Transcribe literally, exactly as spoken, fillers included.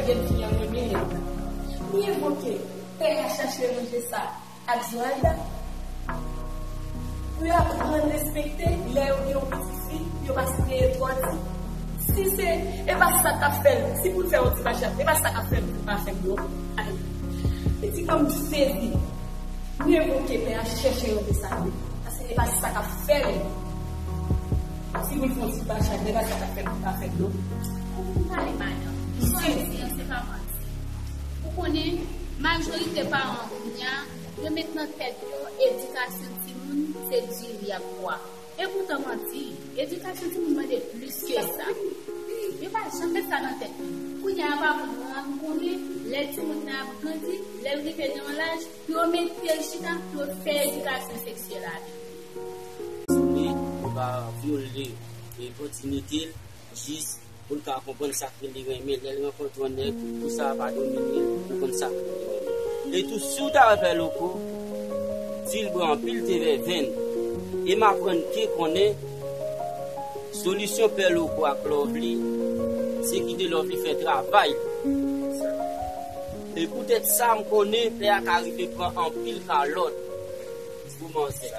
Jèn fi an renmen nèg la. Li envoke pè a chache ranje sa ak Zoraida. Pou yo aprann respekte lè yo gen yon pitit fi, pou yo pa siye twò di. Si se, e pa sa k ap fè l, si pou l fè yon ti machann, e pa sa k ap fè l pou l pa fè l non. Ay, pitit mwen m sezi. M envoke pè a chèche ranje sa tou. Paske e pa sa k ap fè l. Si pou l fè yon ti machann, e pa sa k ap fè l pou l pa fè l non. Ou fin pale, madanm. Sa w di an, se pa manti. Ou konnen, majorite paran kounye a, yo met nan tèt yo edikasyon timoun se diri ak bwa. Epoutan manti, edikasyon timoun mande plis ke sa. Yo pa janm met sa nan tèt yo. Kounye a, paran yo konnen lè timoun nan ap grandi, lè l rive nan yon laj, pou yo mete l chita, pou yo fè edikasyon seksyèl avè l. Li, li pa vyole opòtinite l, jis pou l ka konprann sa k rele renmen. Lè l rankontre yon nèg, pou sa pa domine l, pou konn sa k rele renmen. E tou, si w ta wè Pè Loko, di l bwè anpil te vèvenn. E m aprann ke konnen solisyon Pè Loko ak Lovely, se kite Lovely fè travay li. E poutèt sa, m konnen pè a ka rive pran anpil kalòt pou manzè.